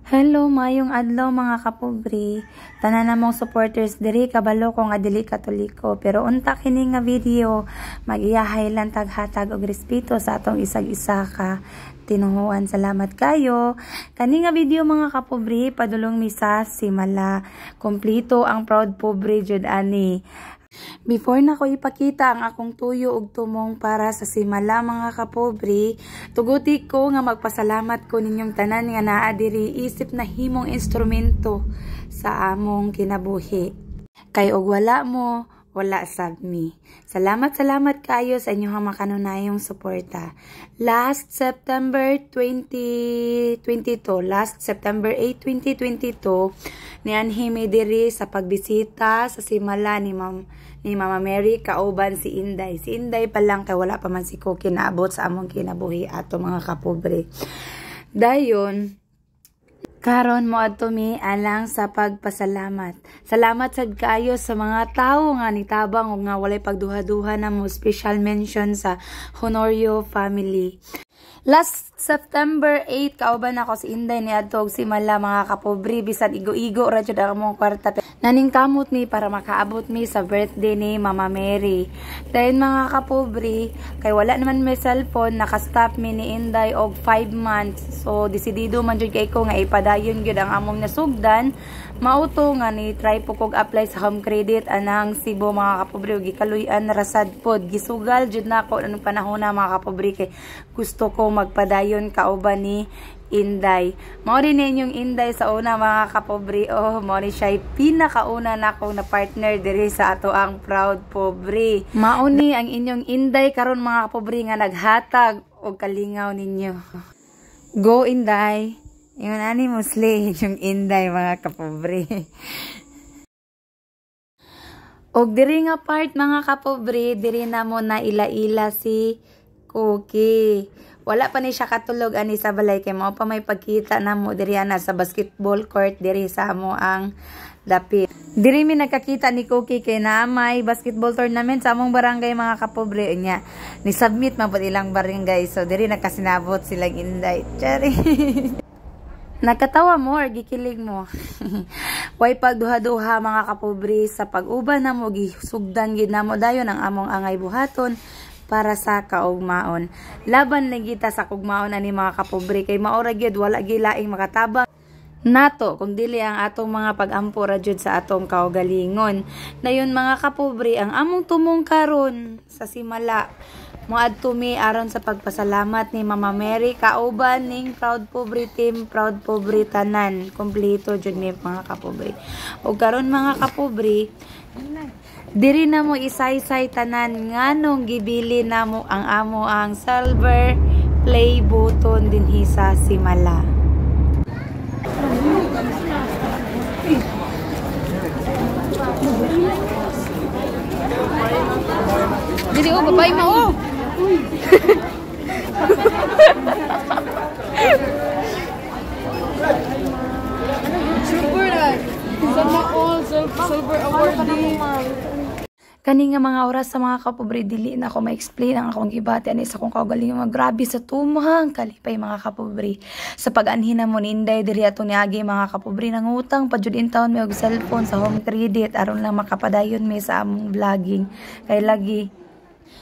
Hello, maayong adlaw, mga kapobre. Tanan namong supporters diri, kabalo ko nga dili Katoliko, pero unta kini nga video magiyahay lang taghatag og respeto sa atong isag isa ka tinuhuan. Salamat kayo. Kani nga video, mga kapobre, padulong mi sa Simala. Kompleto ang proud pobre jud ani. Before na ko ipakita ang akong tuyo ug tumong para sa Simala, mga kapobre, tuguti ko nga magpasalamat ko ninyong tanan nga naa diri isip na himong instrumento sa among kinabuhi. Kay og wala mo, wala sab mi. Salamat, salamat kayo sa inyong makanunayong suporta. Last September 2022, last September 8, 2022, nianhi mi diri sa pagbisita sa Simala ni Mama Mary kauban si Inday. Si Inday pa lang kay wala pa man si Cookie naabot sa among kinabuhi ato, mga kapobre. Dayon, karon mo adto mi alang sa pagpasalamat. Salamat sad kaayo sa mga tawo nga nitabang ug nga walay pagduha-duha namo, special mention sa Honorio family. Last September 8, kauban ako si Inday ni adto og Simala, mga kapobre, bisan igo-igo ra jud ang among kwarta. Naningkamot mi para makaabot mi sa birthday ni Mama Mary. Dayon, mga kapobre, kay wala naman may cellphone, nakastop mi ni Inday og 5 months. So desidido man jud kay ko nga ipadayon gyud ang among nasugdan. Mauto nga ni try po kog apply sa Home Credit anang Cebu, mga kapobre, ug gikaluy-an ra sad pod. Gisugal jud nako anong panahon na, mga kapobre, kay gusto ko magpadayon kauban ni Inday. Mao rin inyong Inday sa una, mga kapobre. Oh, mao ni siya pinakauna nako na partner diri sa ato ang proud pobre. Mao ni ang inyong Inday karon, mga kapobre, nga naghatag og kalingaw ninyo. Go, Inday! Yung ani musli yung Inday, mga kapobre. Og diri nga part, mga kapobre, diri na mo na ila-ila si Cookie. Wala pa ni siya katulog ani sa balay kay mao pa may pagkita na mo diri ana sa basketball court diri sa amo ang dapit. Diri mi nagkakita ni Cookie kay na may basketball tournament sa among barangay, mga kapobre, niya. Ni submit man pud ilang barangay, so diri nagkasinabot silang Inday. Chari. Nagkatawa mo or gikilig mo? Way pagduha-duha, mga kapobre, sa pag-uban na mo, gisugdan gid namo dayon ang among angay buhaton para sa kaugmaon. Laban lang kita sa kaugmaon ani, mga kapobre, kay maora gyud, wala gilaing makatabang nato kung dili ang atong mga pag-ampo ra jud sa atong kaugalingon. Nayon, mga kapobre, ang among tumong karon sa Simala, moadto mi aron sa pagpasalamat ni Mama Mary kauban ning Proud Pobre team, Proud Pobre tanan. Kompleto jud mi, mga kapobre. Ug karon, mga kapobre, diri na mo isaysay tanan nganong gibili namo ang amo ang silver play button dinhi sa Simala. Dili oh, babay mo oh. Super na. Sama all silver award ni. Kani nga mga oras sa mga kapobre, dili na ako ma-explain ang akong gibati ani sa akong kaugalingon. Mga grabe sa tumang kalipay, mga kapobre. Sa pag-anhin na mo ni Inday diri ato niagi, mga kapobre, nangutang pa jud in town may og cellphone sa Home Credit aron lang makapadayon mi sa among vlogging. Kay lagi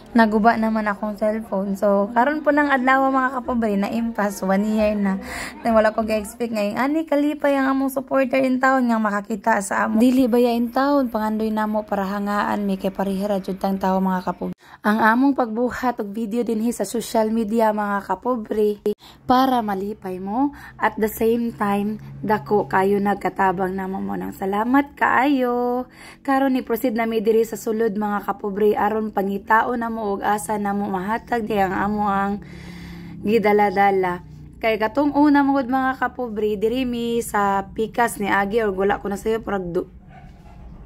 naguba naman akong cellphone. So, karon po ng adlaw, mga kapobre, na impas, one year na. Nang wala ko ga-expect ngayon, ani kalipay ang among supporter in town nga makakita sa amo. Dili ba ya in town, pangandoy namo para hangaan mi kay parehera jud tang tao, mga kapobre. Ang among pagbuhat og video dinhi sa social media, mga kapobre, para malipay mo at the same time dako kayo nagkatabang namo mo nang salamat kaayo. Karon ni proceed na mi diri sa sulod, mga kapobre, aron pangitao na mo og asa na mo mahatag di ang amo ang gidala-dala. Kay katong una mo gud, mga kapobre, diri mi sa pikas ni agi or wala ko na sayo parag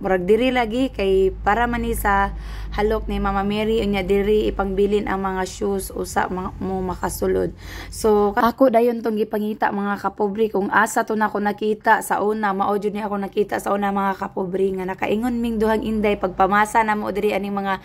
Murag diri lagi kay para man ni sa halok ni Mama Mary, unya diri ipangbilin ang mga shoes usa mo makasulod. So ako dayon tong gipangita, mga kapobre, kung asa to nako nakita sa una. Mao jud ni ako nakita sa una, mga kapobre, nga nakaingon ming duhang inday pagpamasa na mo diri aning mga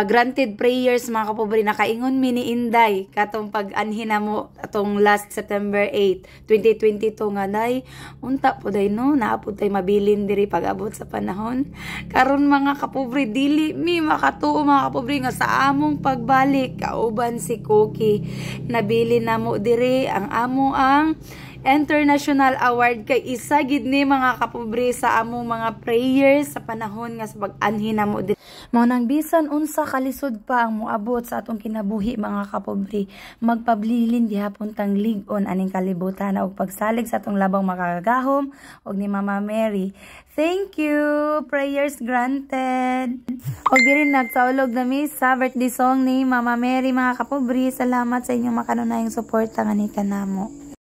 granted prayers, mga kapobre. Nakaingon mi ni Inday katong pag-anhi na mo atong last September 8, 2022 nga, "Day, unta po day no, naa pod tay mabilin diri pag-abot sa panahon." Karon, mga kapobre, dili mi makatuo, mga kapobre, nga sa among pagbalik kauban si Cookie, nabili na mo diri ang amo ang International Award, kay isa gid ni, mga kapobre, sa among mga prayers sa panahon nga sa pag-anhi na mo diri. Mao nang bisan unsa kalisod pa ang moabot sa atong kinabuhi, mga kapobre, magpabilin gihapon tang lig-on aning kalibutan ug pagsalig sa atong labong makagagahom ug ni Mama Mary. Thank you. Prayers granted. Og diri nagsaulog na mi sa birthday song ni Mama Mary, mga kapobre. Salamat sa inyong makanunayang suporta nga ni kanamo.